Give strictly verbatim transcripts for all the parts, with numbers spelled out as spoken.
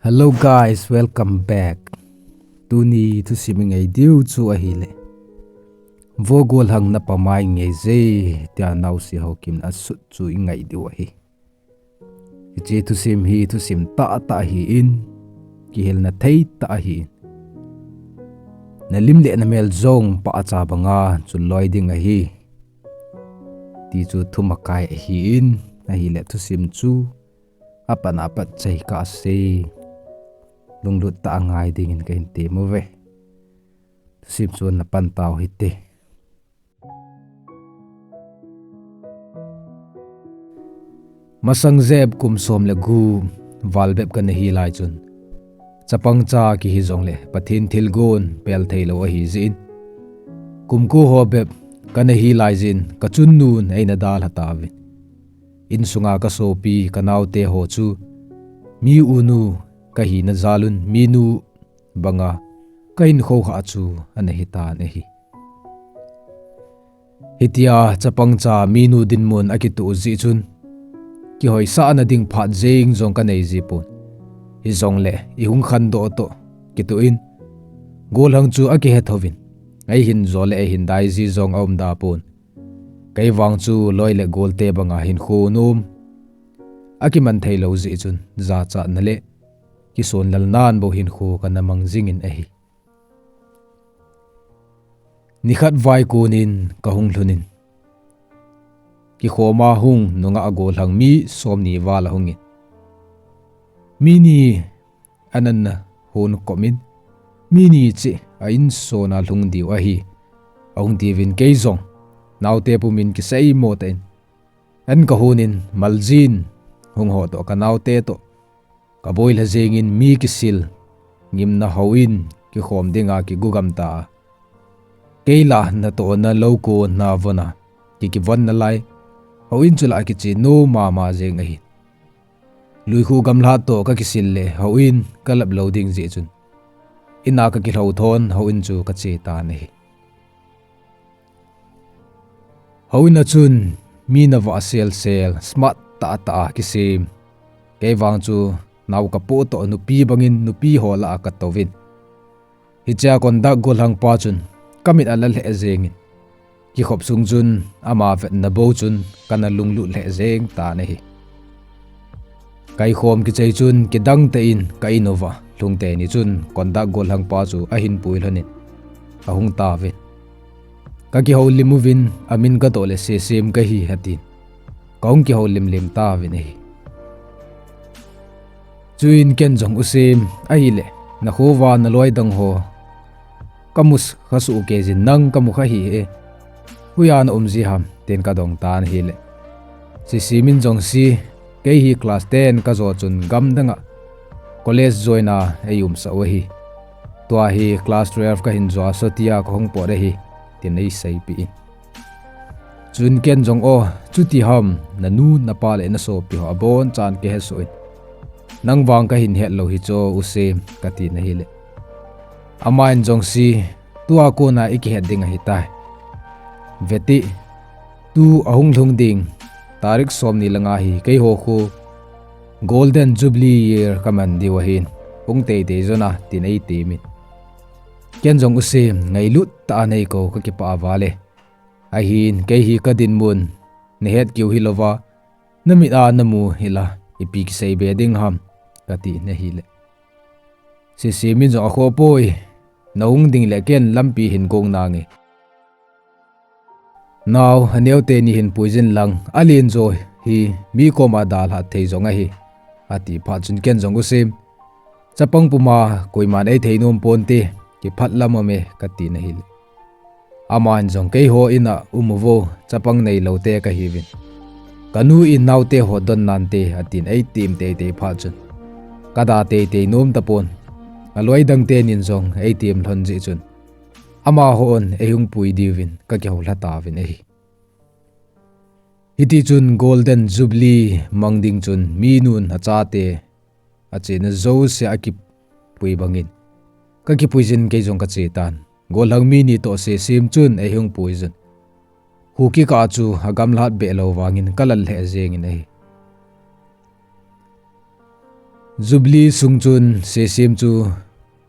Hello guys, welcome back. Tuni thusim i ngai diu chu ahile, Vo Golhang na pamai ngai je, tia Naosen Haokip in asut chu i ngai diu ahi. Hiche thusim hi thusim tahtah ahin, kihilna thei tah ahin. Na lim le na mel jong pahcha banga chun loi ding ahi, ti chu thumakai ahin, ahile thusim chu apat apat chai kah sei. Lunglut tah a ngai dingin kahin tem uve. Thusim chu na pan tau hite. Masang jep kum som le gup val bep kana hi lai chun, chapang cha kihi jongle Pathen thilgon pel thei lou ahi jeh in, kum ko ho bep kana hi lai jeh in, ka chunnun eina dalha tauvin. Insunga ka sopi, ka naote ho chu mi unu kahina jal un, minu banga ka hinkho kha chu ana hitan ahi. Hitia chapang cha minu dinmun akitoh jeh chun, kihoisahna ding phat jeng jong kanei jipon. Hijongle i hung khandoh toh kitoh in, Golhang chu akihe thouvin, eihin jo le eihin dai ji jong aum da pon. Kei vang chu loi le golte banga hinkho nom akiman thei lou jeh chun, jachatna le kisonlal nan bou hinkho kana mang jingin ahi. Nikhat vai konin ka hung lhunin, kikhoma hung nungah Golhang mi somni val ahungin, mi ni ananna hon komin, mi ni cheh a insona lhung diu ahi, ahung tiuvin, kei jong naote pumin kiseimo tah in an ka honin, maljin hung ho toh, ka naote toh ka boilha jengin, mi kisil ngimna houin kikhom dinga kigugam ta a, kei lah natohna lou kona vona kikivonna lai houin chu lah kiche nom mama jeng ahi. Luikhu gamlhat toh kakisil le houin kalap lou ding jeh chun, ina kakilhou thon houin chu kache tan ahi. Houin a chun mi navah selsel, smart tahtah a kisem, kei vang chu nao kapoh toh nupi bangin nupi ho lah a katouvin. Hichea conduct Golhang pa chun kamit ala lheh jengin, kikhop sung chun ama vetna bou chun kana lunglut lheh jeng tan ahi. Kaikhom kichai chun kidang tah in ka in uva lhung teni chun conduct Golhang pa chu ahin pui lhonin ahung tauvin. Kakihoulim uvin, amin kadoh le Sesem kahi atin, kahung kihoulim lim tauvin ahi. Chuin ken jong, U Sem, ahile nakhova naloi dang ho kamu khasuh kei jin, nang kamu kha hih e, hoiya naum ji ham, tin kadong tan ahile, Sesem in jong, Si, kei hi class ten kajo chun gamdanga college join a eiumsah u ahi. Tua hi class twelve kahin jo a sotia kahung pot ahi, tin eiseipeh in. Chun ken jong, O, chuti ham, nanu napa le nasopi ho abonchan kahesoh in, nang vang kahin het lou hi chu, U Sem, katin ahile, amain jong, Si, tua kona ikihet ding ahitai. Veti, tu ahung lhung ding tarik somni le nga hi keiho khu Golden Jubilee Year kaman diu ahin, hung teitei jona, tin eitemin. Ken jong, U Sem, ngailut tah a neikou, kakipah val e. Ahin kei hi kadinmun nahet keu hilouva, namit a namu hila ipi kiseibe ding ham, katin ahile, Sesem in jong, Akhoh poi, nahung ding le ken lampi hin gong nange. Nao aneo teni hin puijin lang, alen jo hi mi koma dalha thei jong ahi, ati phat chun ken jong, U Sem, chapang puma koiman eithei nom ponte, kiphat lam aume, katin ahile, aman jong, Keiho ina um uvo, chapang neiloute kahiuvin, kanu in naote ho don nante, atin eitem teitei phat chun, kada teitei nom tapon. Aloi dang tenin jong eitem lhon jeh chun, amahon eihung pui diuvin kakihoulha tauvin ahi. Hitichun Golden Jubilee mang ding chun minun achate, achena jouse akipui bangin, kakipuijin kei jong kache tan. Gollhang mi ni toh Sesem chun eihung puijun. Khuki kah chu agamlat behlou vangin kalal lheh jengin ahi. Jubilee sung chun Sesem chu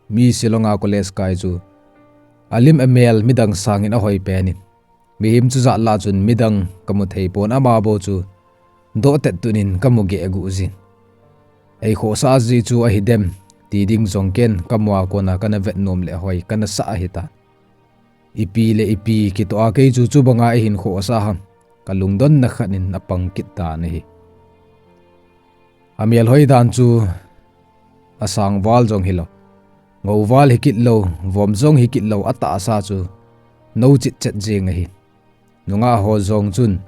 mi Shillong a college kai chu alim amel midang sangin ahoi penin, mihem chu jat lah chun midang kamu thei pon, ama bou chu dohtet tunin kamu geh guh jin. Eikhohsah jeh chu ahidem ti ding jong ken kamu a kona kana vet nom le hoi kana sah ahitan. Ipi le ipi kitoh a kei chu chubanga eihin khohsah ham, kalungdonna khat in apang kit tan ahi. Amel hoi dan chu asang val jong hilou, ngou val hikit lou, vom jong hikit lou, atahsa chu nou chetchet jeng ahi. Nungah ho jong chun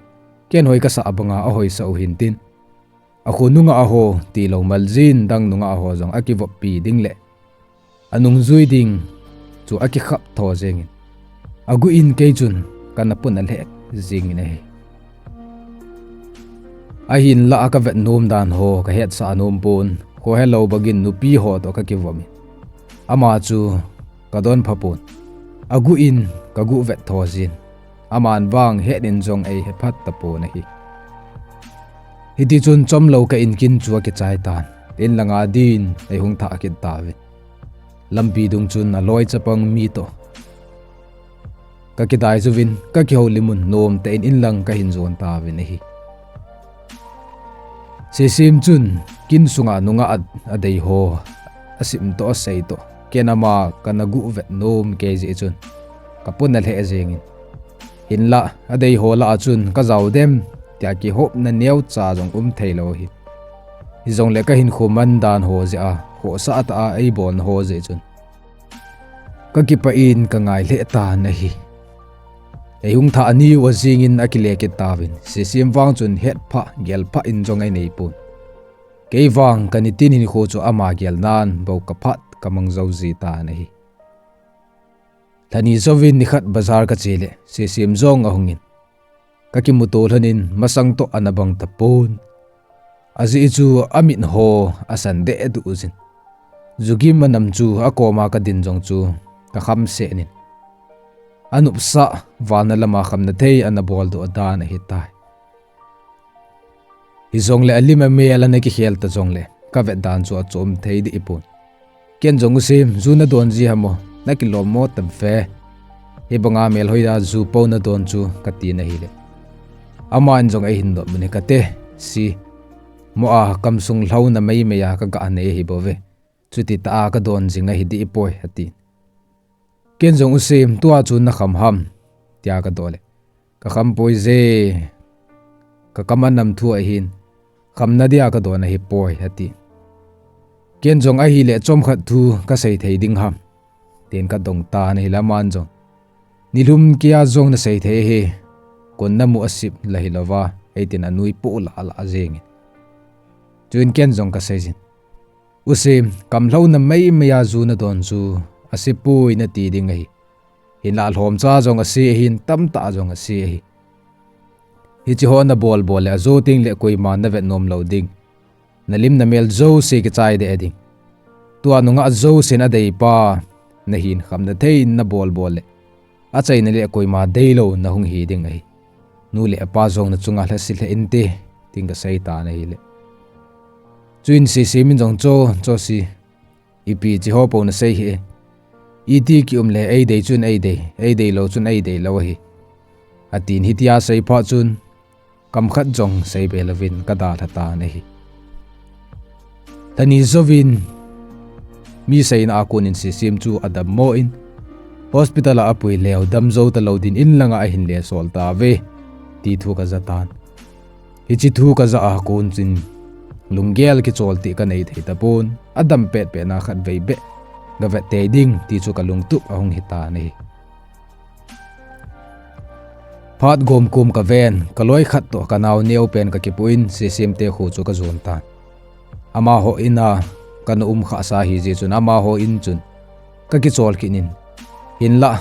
ken hoi kasah banga ahoisah u hintin, akho nungah ho tilou maljin dang nungah ho jong akivoppi ding le anungjui ding chu akikhap tho jengin, aguh in kei chun kana puna lheh jengin ahi. Ahinlah kavet nom dan ho kahetsah nom pon, khohelou bangin nupi ho toh kakivomin, ama chu kadonpha pon, aguh in kaguh vet tho jin, aman vang het in jong eihephat tapon ahi. Hitichun chomlou ka inkin chu akichai tan, inlanga din eihung thah kit tauvin, lampi dung chun aloi chapang mi toh kakidai jouvin, kakihoulimun nomtah in inlang kahin jon tauvin ahi. Sesem chun kin sunga nungah adei ho asim toh asei toh ken ama kana guh vet nom kei jeh chun kapuna lheh jengin, hinlah adei ho lah a chun kajao dem tia kihopna neocha jong um theilou ahi. Hijongle kahinkho man dan ho jeh a, khohsah tah a eibolna ho jeh chun kakipah in kangai lheh tan ahi. Eihung thah niu ajingin akile kit tauvin, Sesem vang chun hetphah gelphah in jong einei pon, kei vang kanitin hinkho chu ama gelnan bou kaphat kamang jou ji tan ahi. Lhani jouvin nikhat bazar kache le Sesem jong ahungin, kakimuto lhonin masang toh ana bang tapon, ajeh chu amit ho asan dehduh jin, jugim anam chu akoma kadin jong chu kakhamsetnin, anopsah valna lama khamna thei ana boldoh dan ahitai. Hijongle alim amel ana kikhel ta jongle kavet dan chu achom thei deh pon. Ken jong, U Sem, ju nadon ji ham o, nakilom mo tave, hibanga melhoi a ju po nadon chu, katin ahile, aman jong eihin dopmun hi kate, si, mo a kamsung lhouna meimei a kaga nei ahibouve, chuti tah a kadon jing ahi deh poi, atin. Ken jong, U Sem, tua chu nakham ham, tia kadoh le, kakham poi je, kakam anam thu ahin, khamna dia kadon ahipoi, ati. Ken jong, ahile chomkhat thu kasei thei ding ham, tin kadong tan ahile aman jong, nilhum keiya jong nasei thei ahi, kon namu asip la hilouva, eitin anui poh lah lah jengin. Chuin ken jong kaseijin, U Sem, kamlhouna meimei a ju nadon chu asepoi nati ding ahi. Hinlah alhomcha jong ase ahin, tamtah jong ase ahi. Hiche ho nabolbol le ajo tengle koima navet nom lou ding, nalim namel jouse kichai deh ding. Tua nungah jousen adeipa nahin khamna thei in nabolbol le, achaina le koima deilou nahung hi ding ahi. Nu le apa jong nachunga lhase lheh inte, tin kasei tan ahile, chuin Sesem in jong, Cho, Cho si, ipi hiche ho pou nasei hi e, iti kium le eidei chun eidei, eideilou chun eideilou ahi, atin. Hitia asei phat chun kamkhat jong seibe louvin kadalha tan ahi. Lhani jouvin mi seina a konin Sesem chu adammo in, hospital a apui leu damjou talou din inlanga ahin lesol tauve, ti thu kaja tan. Hiche thu kaja a kon chun lunggel kicholteh kanei thei tapon, adam petpetna khatvei beh gavet tei ding ti chu kalungtup ahung hitan ahi. Phat gomkom kaven, kaloi khat toh kanao neopen kakipuiyin Sesem te kho chu kajon tan. Amaho in a kana umkhahsa ahijeh chun amaho in chun kakichol kit in, hinlah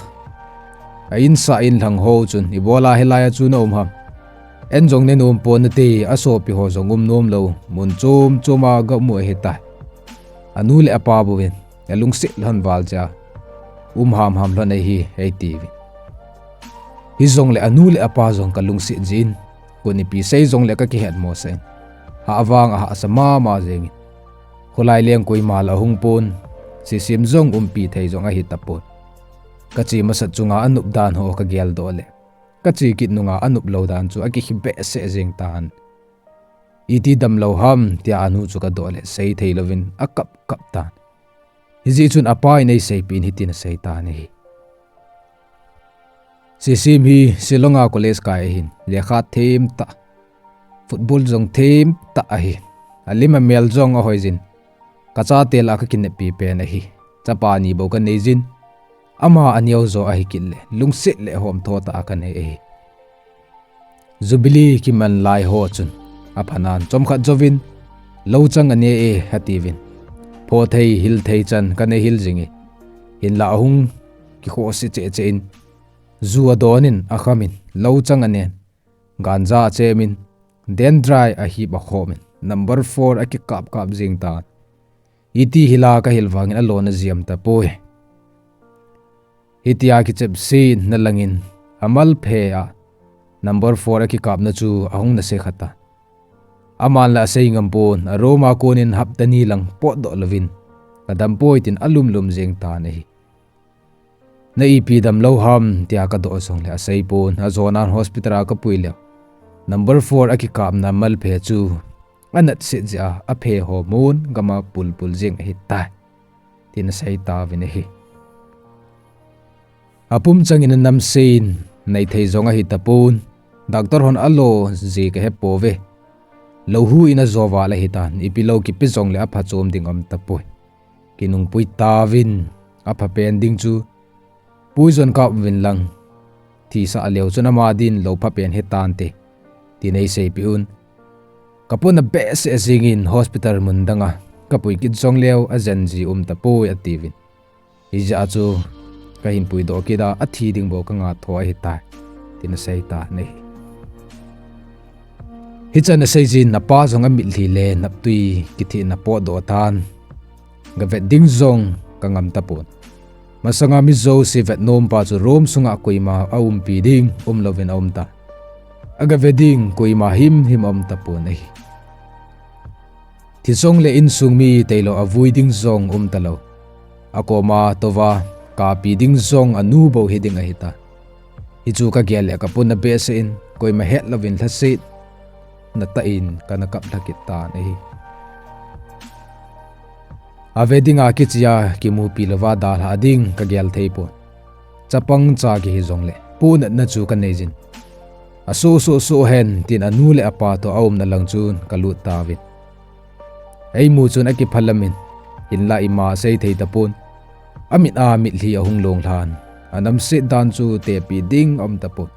a insah inlhang ho chun ibola hilai a chu naum ham, en jong nenom pon nate, asopi ho jong umnom lou mun chom chom a gamu ahitai. Anu le apa bouvin alungset lhon val jeh a um hamham lhon ahi, eitiuvin. Hijongle anu le apa jong kalungset jin, konipi sei jongle kakihet mosah in, hah vang ahahsa mama jengin, kholai leng koima la ahung pon, Sisim jong umpi thei jong ahi tapon. Kache masat chunga anop dan ho kageldoh le, kache kit nunga anop lou dan chu akikhi behseh jeng tan. Iti damlou ham, tia anu chu kadoh le seithei louvin akap kap tan. Hijeh chun apa in eiseipeh in hitin asei tan ahi. Sisim hi Shillong a college kai ahin, lekha themtah, football jong themtah ahi. Alim amel jong ahoijin, kachate lah a kakineppi pen ahi. Chapa ni bou kaneijin, ama aneo jo ahi kit le lungset le homtho tah a kanei ahi. Jubilee kiman lai ho chun aphanan chomkhat jouvin, louchang ane e atiuvin, phothei hilthei chan kanei hil jinge. Hinlah ahung kikhohse cheh cheh in, ju adonin akhamin, louchang anen, ganja achemin, dendrite ahip akhomin, number four akikap kap jeng tan. Iti hila kahil vangin alona jiem tapoi. Hitia kichepsetna langin, amalphe a number four akikapna chu ahung nase khatan. Aman la asei ngam pon, a room a konin hapta ni lang potdoh louvin, kadam poi tin alum lum jeng tan ahi. Na ipi damlou ham, tia kadoh jongle asei pon, ajonan hospital a kapui leu, number four akikapna malphe chu anatset jeh a aphe ho mun gama pulpul jeng ahitai, tin asei tauvin ahi. Apum changin anamsen, neithei jong ahi tapon, doctor hon alo ji kahepouve. Louhu in ajo val ahitan, ipi lou kipe jongle aphachom ding aum tapoi. Kinungpui tauvin, aphapen ding chu poison kap uvin lang, thisah leu chun ama din lou phapen hitante, tin eiseipeh un. Kapona behseh jengin hospital mun danga kapui kit jongleu ajen ji um tapoi atiuvin. Hijeh a chu kahin puidoh kit a, athi ding bou kanga tho ahitai, tin asei tan ahi. Hichan aseijin, apa jong amitlhi le naptwi kithina potdoh tan. Gavet ding jong kangam tapon. Masanga mi jouse vet nompa chu room sunga koima aumpi ding umlouvin aumtan. Agave ding koima himhim aum tapon ahi. Thi jongle insung mi tailou avui ding jong umtalou. Akoma touva kapi ding jong anu bou hiding ahitan. Hichu kagel le kapona behseh in, koima hetlouvin lhasetna tah in kana kap lha kit tan ahi. Ave dinga kichea kimupi louva dalhah ding kagel theipon. Chapang cha kihi jongle ponatna chu kaneijin, asuh suh suh hen tin anu le apa toh aumna lang chun kalut tauvin. Eimu chun akipha lamin, hinlah ima asei thei tapon. Amit a mitlhi ahung long lhan, anamset dan chu tepi ding aum tapon.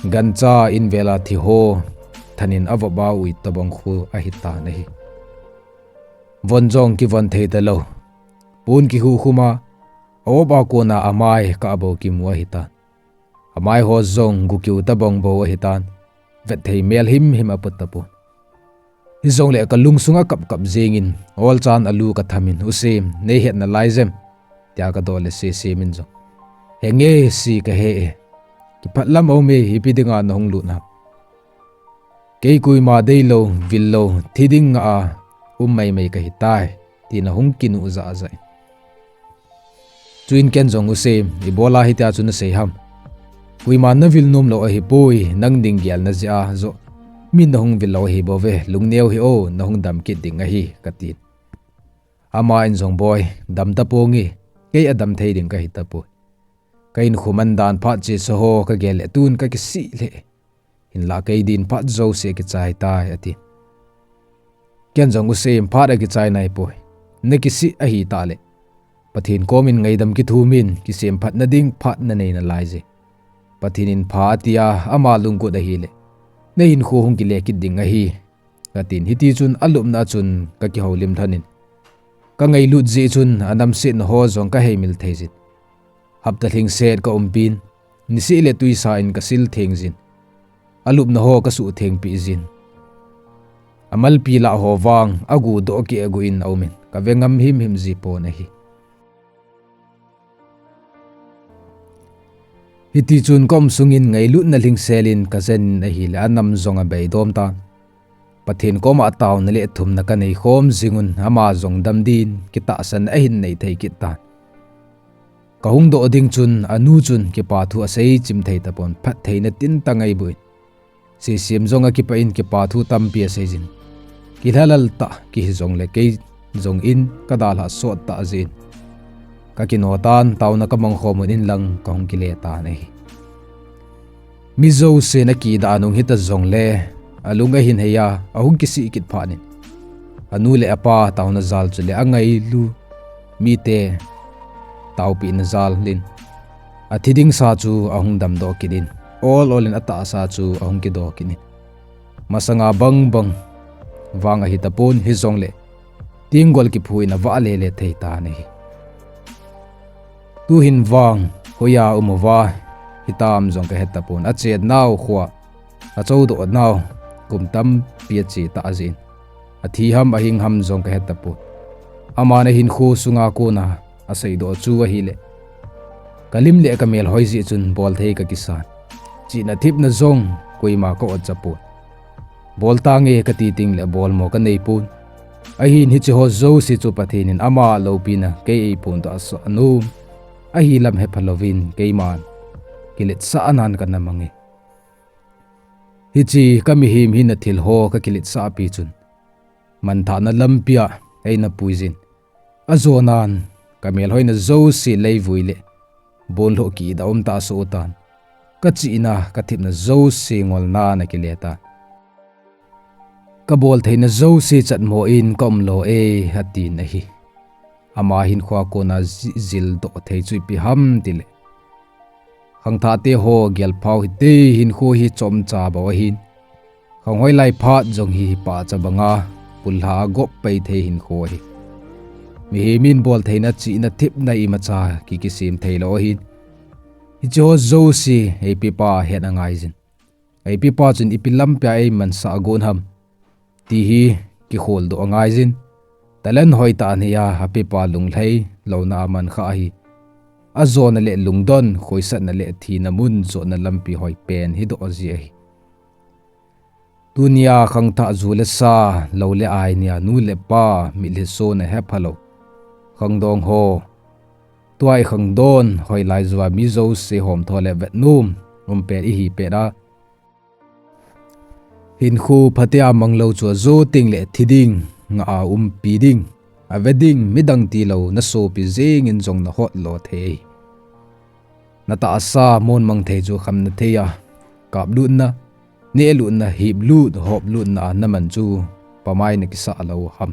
Gancha invela thiho thanin avop a ui tobang khu ahitan ahi. Von jong kivon thei talou, pon kikhukhum a, avop a kona amai kah bou kimu ahitan. Amai ho jong gukiu tobang bou ahitan, vetthei mel himhim aput tapon. Hijongle kalungsunga kap kap jengin, olchan alu kathamin, U Sem, neihetna lai jem, tia kadoh le Sisim in jong, Henge Si, kahe e. Kiphat lam aume, ipi dinga nahung lut ham? Kei koima deilou villou thi ding ngah a um maimai kahitai, tin ahung kinuh jahjah in. Chuin ken jong, U Sem, ibola hitia chu nasei ham? Koima navil nomlou ahipoi, nang ding gelna jeh a joh min nahung villou ahibouve, lungneo hih o, nahung dam kit ding ahi, katin. Aman jong, Boi, dam taponge, kei adam thei ding kahi tapoi. Kahinkho man dan phat chesa ho kagel le tun kakisih lheh. Hinlah kei din phat jouse akichai tai, ati. Ken jong, U Sem, phat akichai naipoi. Nakisih ahitah le, Pathen komin ngaidam kithumin, kisemphatna ding phat nanei nalai je. Pathen in pha atia, ama lunggut ahile, nahinkho hung kile kit ding ahi, katin. Hitichun alupna a chun kakihoulim lhonin, kangailut jeh chun anamsetna ho jong kaheimil theijin. Hapta lhingset kaumpin, niseh le twisa in kasil thengjin. Alupna ho kasuhthengpeh jin. Amalpi lah ho vang agudoh keh aguh in aumin, kave ngam himhim jipon ahi. Hiti chun ka um sungin ngailutna lhingsel in ka jen in ahile anam jong abei dom tan. Pathen koma tauna le thumna ka nei khom jingun ama jong dam din kitahsan ahin nei thei kit tan. Ka hung doh ding chun anu chun kipa thu asei chim thei tapon, phattheina tin tah ngaibu in. Sisiem jong akipah in kipa thu tampi asei jin. Kilhalal tah kihi jongle kei jong in ka dalha sot tah jin. Ka kino tan, tauna ka mang khom un in lang ka hung kile tan ahi. Mi jousen akidah nung hita jongle, alung ahin hei a, ahung kisih kit phat in. Anu le apa tauna jal chule angailu mite taopina jal in. Athi ding sa chu ahung damdoh kit in. Ol ol in atahsa chu ahung kidoh kit in. Masanga bang bang vang ahi tapon hijongle. Tenggol kiphu in avah lele thei tan ahi. Tuhin vang, hoiya um uva, hitam jong ka het tapon. Ache nau khoa, achou doh nau, kum tampi ache tah jin. Athi ham, ahing ham jong ka het tapon. Aman ahinkho sunga kona, asei doh chu ahile. Ka lim le ka mel hoi jeh chun bol thei ka kisan. Chihna thepna jong, koima ka ot cha pon. Bol tange ka ti tengle bol mo ka nei pon. Ahin hiche ho jouse chu Pathen in ama loupina kei eipon tahsa nom. Ahi lam hepha louvin keiman kiletsah nan ka na mang e. Hiche ka mihem hina thil ho ka kiletsah pi chun. Manthahna lampia eina pui jin. Ajonan, ka melhoina jouse leivui le, bonlhoh kida um tah soh tan. Ka chihna, ka thepna jouse ngolna ana kile tan. Ka bol theina jouse chatmo in ka um lou e, atin ahi. Ama hinkhoa kona ji-, jildoh thei chu ipi ham tile. Khangthahte ho gelphau hite, hinkho hi chomcha bou ahin. Khang hoilai phat jong hi pahcha banga, pulha a gop pai thei hinkho ahi. Mihem in bol theina chihna thepna imacha ki kisem thei lou ahin. Hiche ho jouse, eipepa het angai jin. Eipepa chun ipi lampia eimansah agon ham. Ti hi kikholdoh angai jin. Talent hoitah anei a, apepa lunglhai louna aman kha ahi. Ajona le lungdon, khoisatna le thina mun jotna lampi hoipen hidoh ji ahi. Tunia khangthah ju le sa, lou le ai nia nu le pa, mitlhi sona hepha lou. Khangdong ho. Tua i khangdon, hoilai jua mi jouse homtho le vetnom, umpen ihi pet a. Hinkho phatea manglou chu ajo tengle thi ding, ngah a umpi ding, ave ding, midang tilou, na sopi jengin jong na hot lo thei. Na tahsa mon mang thei chu khamna thei a, kaplutna, nehlutna, hiplut, hoplutna a na man chu, pamai na kisah lou ham.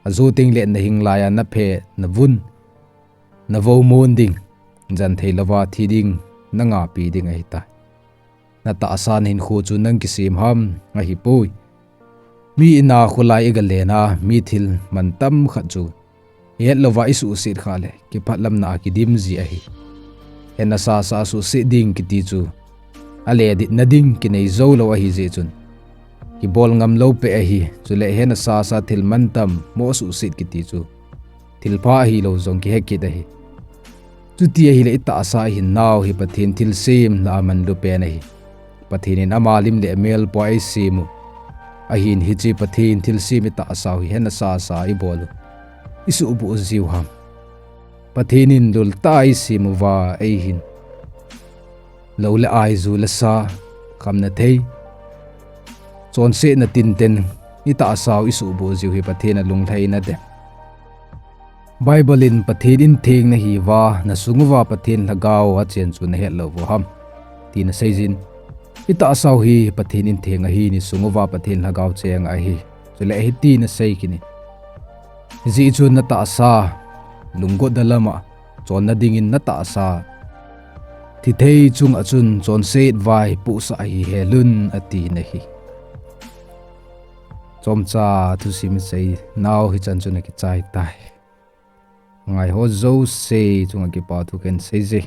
Ajo tengle na hinglai a na phe, na vun, na vo mon ding, jan thei louva thi ding, na ngahpi ding ahitai. Na tahsa na hinkho chu nang kisem ham, ahipoi. Mi ina kholai i galen a, mi thil mantam khat chu ihet louva isuhset khah le, kiphatlamna a kidim ji ahi. Hena sasa suhset ding kiti chu, ale ditna ding kinei jou lou ahi jeh chun. Kibol ngam lou peh ahi, chule hena sasa thil mantam mo suhset kiti chu. Thilpha ahilou jong kihe kit ahi. Chuti ahile i tahsa i hinnau hi Pathen thilsemna a manlu pen ahi. Pathen in ama lim le mel pua eisem u. Ahin hiche Pathen thilsem i tahsau hi hena sasa i bol u. I suhbuh jiu ham. Pathen in lultah a eisem uva eihin. Lou le ai ju le sa, khamna thei. Chonsetna tinten, i tahsau i suhbuh jiu hi Pathen alunglhaina de. Bible in Pathen in theng nahiuva, na sung uva Pathen lhagao achen chu na het lou vo ham. Tina seijin, i tahsau hi Pathen in theng ahi, ni sung uva Pathen lhagao cheng ahi. Chule hiti na sei kit in. Hijeh chun na tahsa, lunggotna lama, chonna dingin na tahsa. Thithei chunga chun chonset vai puhsah hi helun ati nahi. Chomcha thusim seinau hichan chun akichai tai. Ngai ho jouse chunga kipa thu kahin seije.